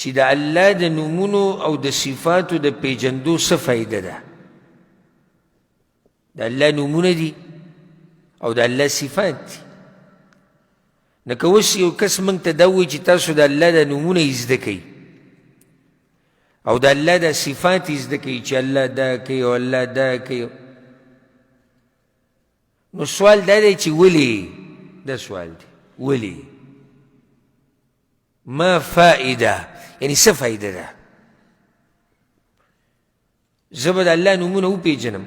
چې د الله د نومونو او د صفاتو د پیژندو څه فایده ده. د الله نومونه دي او د الله صفات دي. نو که اوس یو کس موږ ته دا ووایي چې تاسو د الله د نومونه یې زده کوئ او د الله د صفات یې زده کوئ چې الله دا کوي او الله دا کوي، نو سوال دا دی چې ولې؟ دا سوال دی ولې؟ ما فائده، یعنی څه فایده ده؟ زه به د الله نومونه وپېژنم،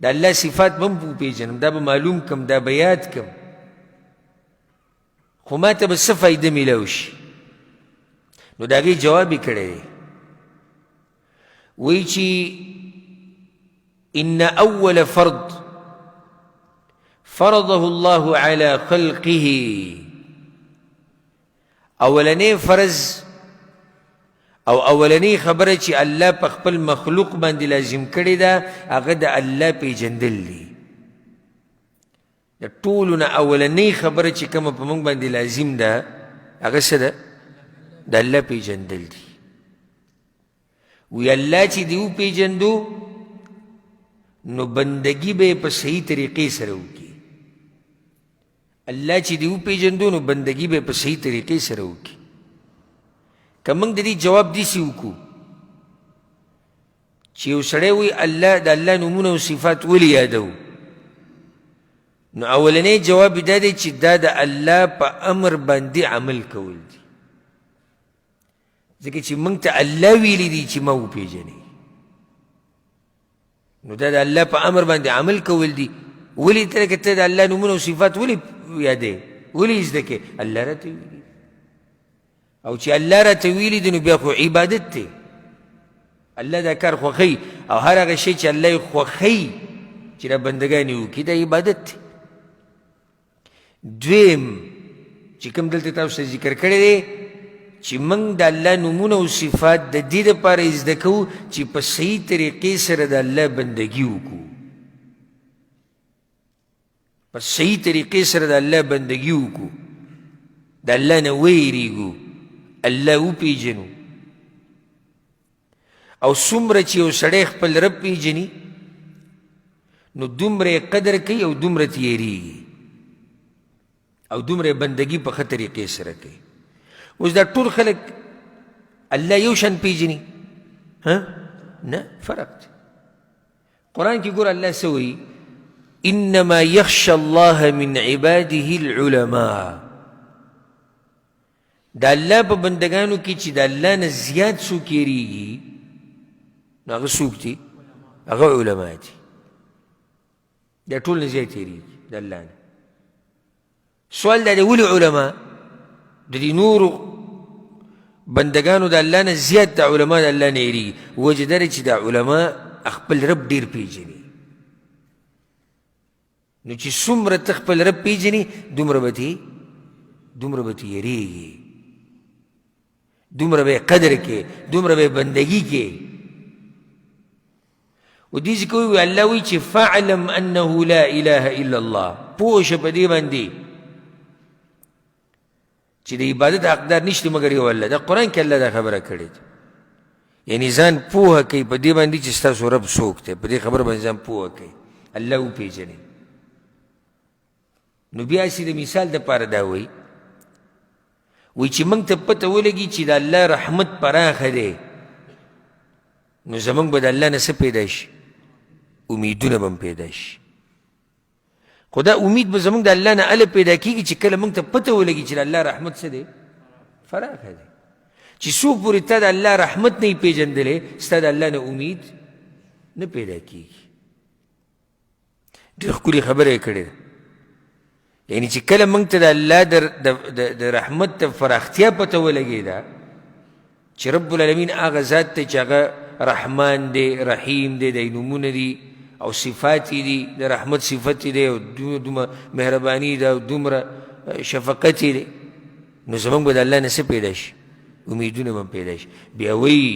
د الله صفات به هم وپېژنم، دا به معلوم کم، دا به یاد کم، خو ما ته به څه فایده میلاو شي؟ نو د هغې جواب یې کړی دی، وایي چې ان اول فرض فرضه الله على خلقه، اولنې فرض او اولنې خبره چې الله په خپل مخلوق باندې لازم کړې ده هغه د الله پیژندل دي. د ټولو نه اولنۍ خبره چې کومه په موږ باندې لازم ده هغه څه ده؟ د الله پیژندل دي. وی الله چې دی وپېژندو نو بندګي به په صحیح طریقې سره وکړي. الله چې دی وپېژندو نو بندګي به په صحیح طریقې سره وکړي. که موږ د دې جواب داسې وکړو چې یو سړی وایي الله د الله نومونه او صفات ولې یادوو، نو اولنی جواب یې دا دی چې دا د الله په امر باندې عمل کول دي، ځکه چې موږ ته الله ویلي دي چې ما وپېژنئ، نو دا د الله په امر باندې عمل کول دي. ولې ته که ته د الله نومونه او صفات ولې یادې، ولې یې زده کړې؟ الله راته ویلي، او چې الله راته ویلي دي نو بیا خو عبادت دی. الله دا کار خوښوي، او هر هغه شی چې الله یې خوښوي چې دا بندګان یې وکړي دا عبادت دی. دویم چې کوم دلته تاسو ته ذکر کړی دی چې موږ د الله نومونه او صفات د دې لپاره زده کوو چې په صحیح طریقې سره د الله بندګي وکړو، په صحیح طریقې سره د الله بندګي وکړو، د الله نه ویریږو، الله وپیژنو. او څومره چې یو سړی خپل رب پیژني نو دومره یې قدر کوي او دومره ترې یریږي او دومره یې بندګي په ښه طریقې سره کوي. اوس دا ټول خلک الله یو شان پیژني؟ ها نه، فرق دی. قرآن کې ګوره الله څه وایي؟ انما یخشى الله من عباده العلماء. د الله په بندګانو کې چې د الله نه زیات څوک یریږي نو هغه څوک دي؟ هغه علما دي. دا ټول نه زیات یریږي د الله نه. سوال دا دی ولې علما د دې نورو بندګانو د الله نه زیات د علما د الله نه یریږي؟ وجه دا ده چې دا علما خپل رب ډېر پېژني. نو چې څومره ته خپل رب پېژنې دومره به ترې یریږي، دومره به یې قدر کې، دومره به یې بندګي کې. و دې ځکه وایي الله وایي چې فاعلم انه لا اله الا الله، پوه شه په دې باندې چې د عبادت حقدار نشته مګر یو الله. دا قرآن کې الله دا خبره کړې ده، یعنی ځان پوهه کوي په دې باندې چې ستاسو رب څوک دی، په دې خبره باندې ځان پوهه کوي، الله وپېژني. نو بیا هسې د مثال دپاره دا وایي، وایي چې موږ ته پته ولګي چې د الله رحمت پراخه دی، نو زموږ به د الله نه څه پیدا شي؟ امیدونه به هم پیدا شي. خو دا امید به زموږ د الله نه هله پیدا کېږي چې کله موږ ته پته ولګي چې د الله رحمت څه دی؟ فراخه دی. چې څو پورې تا د الله رحمت نه یې پېژندلی، ستا د الله نه امید نه پیدا کېږي. ډېره ښکلې خبره یې کړې ده، یعنی چې کله موږ ته د الله د رحمت د فراختیا پته ولګېده چې رب العالمین هغه ذات دی چې هغه رحمان دی، رحیم دی، د نومونه دي او صفات یې دي، د رحمت صفت یې دی او دومره مهرباني ده او دومره شفقت یې دی، نو زموږ به د الله نه څه پیدا شي؟ امیدونه به پیدا شي. بیا وایي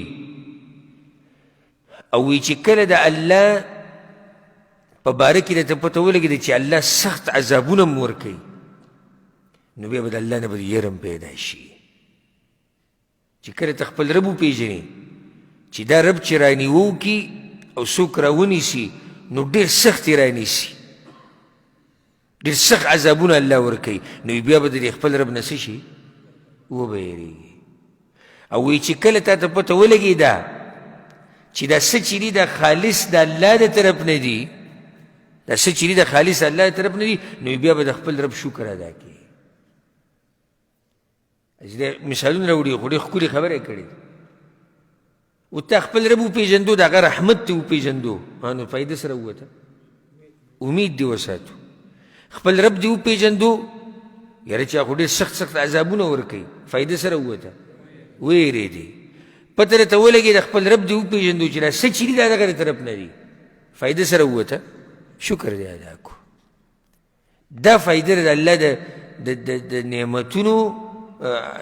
او وایي چې کله د الله په باره کې درته پته ولګېده چې الله سخت عذابونه هم ورکوي، نو بیا به د الله نه به یره هم پیدا شي. چې کله ته خپل رب وپېژنې چې دا رب چې رانیوو کي او څوک راونیسي نو ډېر سخت یې رانیسي، ډېر سخت عذابونه الله ورکوي، نو بیا به د دې خپل رب نه څه شي؟ وبه یېرېږي. او وایي چې کله تا ته پته ولګېده چې دا څه چې دي دا خالص د الله د طرف نه دي، دا څه چې دي دا خالص د الله د طرف نه دي، نو بیا به د خپل رب شکر ادا کړي. چې دا مثالونه راوړي خو ډېر ښکلې خبره یې کړې ده. او تا خپل رب وپېژندو، د هغه رحمت دې وپېژندو، نو فایده سره ووته، امید دې وساتو. خپل رب دې وپېژندو، یاره چې خو ډېر سخت سخت عذابونه ورکوي، فایده سره ووته، ویرېدې. پته درته ولګېده، خپل رب دې وپېژندو چې دا څه چې دي دا دغه د طرف نه دي، فایده سره ووته، شکر دې ادا کړو. دا فایده ده د الله د د د د نعمتونو،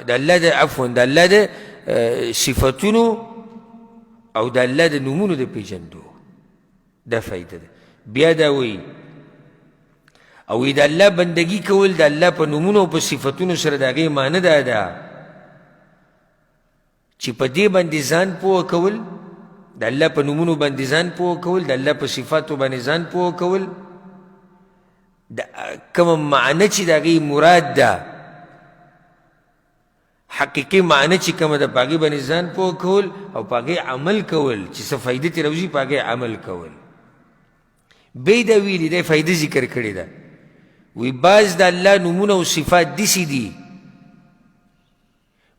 د الله د عفوا د الله د صفتونو او د الله د نومونو د پېژندو دا فایده ده. بیا دا وایي او د الله بندگی کول د الله په نومونو او په صفتونو سره د هغې معنی دا ده چې په دې باندې ځان پوه کول، د الله په نومونو باندې ځان پوه کول، د الله په صفاتو باندې ځان پوه کول، د کومه معنی چې د هغې مراد ده، حقیقي معنی چې کومه ده، په هغې باندې ځان پوه کول او په هغې عمل کول، چې څه فایده ترې راوځي په هغې عمل کول. بیا یې دا ویلي دی، فایده ذکر کړې ده، وایي بعض د الله نومونه او صفات داسې دي،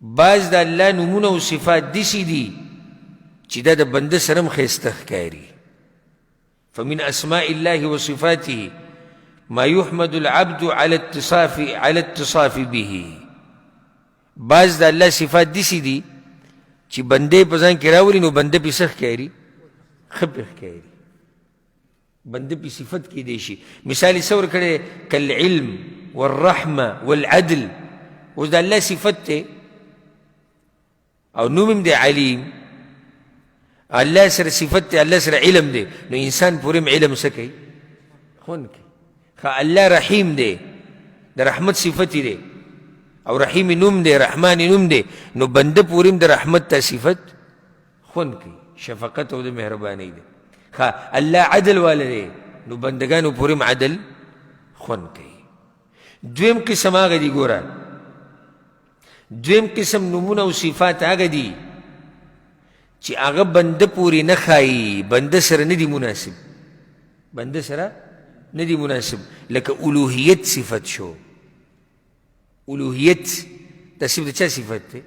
بعض د الله نومونه او صفات داسې دي چې دا د بنده سره هم ښایسته ښکاري. فمن اسماء الله وصفاته ما يحمد العبد على اتصاف به. بعض د الله صفات داسې دي چې بنده په ځان کې راولي نو بنده پې څه ښکاري؟ ښه پې ښکاري، بنده په صفت کې دی شي. مثال یې څه ورکړی؟ کالعلم والرحمه والعدل. اوس د الله صفت دی او نوم هم دی علیم، الله سره صفت دی، الله سره علم دی، نو انسان پورې هم علم څه کوي؟ خوند کوي. ښه، الله رحیم دی، د رحمت صفت دی او رحیم نوم دی، رحمان نوم دی، نو بنده پورې هم د رحمت ته صفت خوند کوي، شفقت او د مهربانۍ دی. ښه، الله عدل والا دی، نو بندګانو پورې هم عدل خوند کوي. دویم قسم هغه دي، ګوره، دویم قسم نومونه او صفات هغه دي چې هغه بنده پورې نه ښایي، بنده سره نه دي مناسب، بنده سره نه دي مناسب، لکه الوهیت صفت شو. الوهیت دا صرف د چا صفت دی؟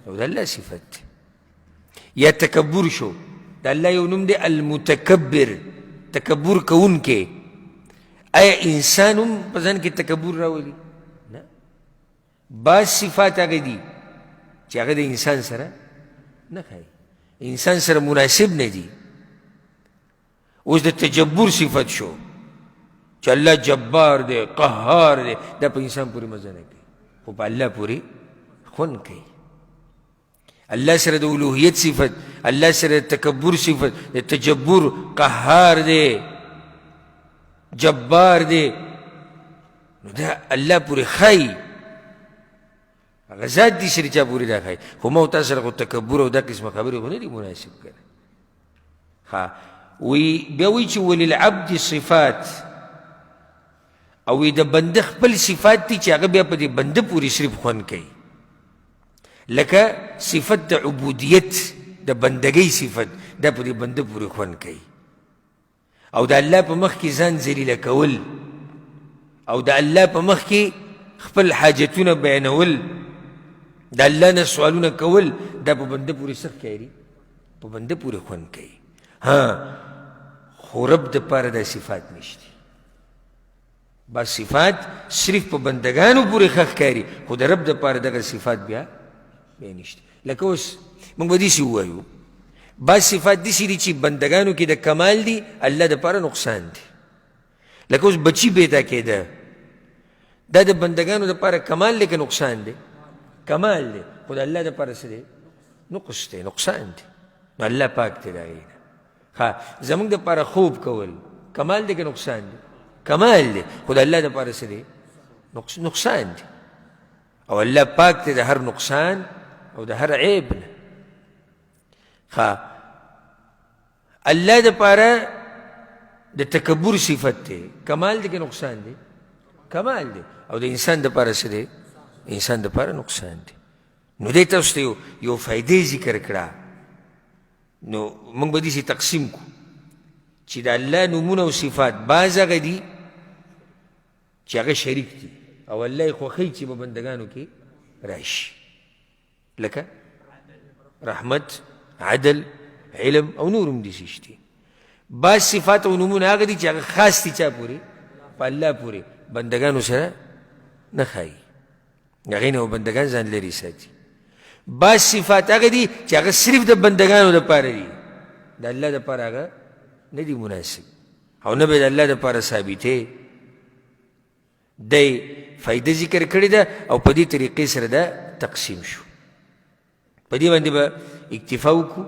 او د الله صفت دی. یا تکبر شو، د الله یو نوم دی المتکبر، تکبر کوونکی. آیا انسان هم په ځان کې تکبر راولي؟ نه. بعض صفات هغه دي چې هغه د انسان سره نه ښایي، انسان سره مناسب نه دي. اوس د تجبر صفت شو چې الله جبار دی، قهار دی، دا په انسان پورې مزه نه کوي، خو په الله پورې خوند کوي. الله سره د الوهیت صفت، الله سره د تکبر صفت، د تجبر، قهار دی، جبار دی، نو دا الله پورې ښایي، هغه ذات دي چې چا پورې دا ښایي. خو ما او تا سره خو تکبر او دا قسمه خبرې خو نه دي مناسب که نه. ها، وی بیا وی چې وللعبد صفات، او وی د بنده خپل صفات دي چې هغه بیا په دې بنده پورې صرف خوند کوي، لکه صفت د عبودیت، د بندګۍ صفت، دا په دې بنده پورې خوند کوي. او د الله په مخ کې ځان ذلیله کول، او د الله په مخ کې خپل حاجتونه بیانول، د الله نه سوالونه کول، دا په بنده پورې څه ښکاري؟ په بنده پورې خوند کوي. ها، خو رب دپاره دا صفات نشته. با صفات صرف په بندگانو پورې ښه ښکاري، خو د رب دپاره دغه صفات بیا بیا نشته. لکه اوس موږ به داسې ووایو، بعض صفات داسې دي چې بندگانو کې د کمال دي، الله دپاره نقصان دی. لکه اوس بچي پیدا کېده، دا د بندگانو دپاره کمال دی که نقصان دی؟ کمال دی، خو د الله دپاره څه دی؟ نقص دی، نقصان دی. نو الله پاک دی د هغې نه. ښه، زموږ دپاره خوب کول کمال دی که نقصان دی؟ کمال دی، خو د الله دپاره څه دی؟ نقصان دی. او الله پاک دی د هر نقصان او د هر عیب نه. ښه، الله د پاره د تکبر صفت دی، کمال دی که نقصان دی؟ کمال دی. او د انسان د پاره څه دی؟ انسان د پاره نقصان دی. نو دی تاسو ته یو فایدې ذکر کړه. نو موږ به داسې تقسیم کړو چې د الله نومونه او صفات بعض هغه دي چې هغه شریک دي او الله یې خوښوي چې په بندګانو کې راشي، لکه رحمت، عدل، علم او نور هم داسې شته. بعض صفات او نومونه هغه دي چې هغه خاص دي چا پورې؟ په الله پورې، بندګانو سره نه ښایي، هغې نه بندګان ځان لرې ساتي. بعض صفات هغه دي چې هغه صرف د بندګانو دپاره دي، د الله دپاره هغه نه دي مناسب او نه به د الله دپاره ثابتې. دی فایده ذکر کړې ده او په دې طریقې سره دا تقسیم شو. په دې باندې به اکتفا وکړو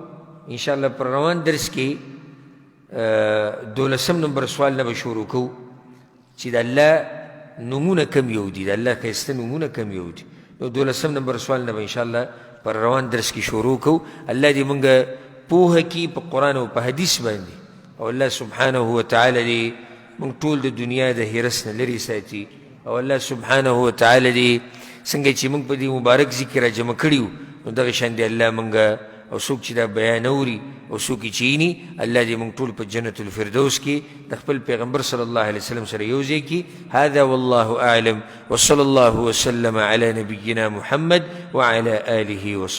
انشاءالله. پر روان درس کې دولسم نمبر سوال نه به شروع کوو چې د الله نومونه کم یو دي، د الله ښایسته نومونه کم یو دي. نو دولسم نمبر سوال نه به انشاءالله پر روان درس کې شروع کوو. الله دې مونږ پوهه کړي په قرآن او په حدیث باندې، او الله سبحانه وتعالی دې موږ ټول د دنیا د هرس نه لرې ساتي، او الله سبحانه وتعالی دې څنګه چې موږ په دې مبارک ذکر را جمع کړي وو، نو دغه شان دې الله موږ او څوک چې دا بیان اوري او څوک یې چې ویني، الله دې موږ ټول په جنت الفردوس کې د خپل پیغمبر صلی الله علیه وسلم سره یو ځای کړي. هذا والله اعلم، وصلی الله وسلم علی نبینا محمد وعلى آله وصحبه.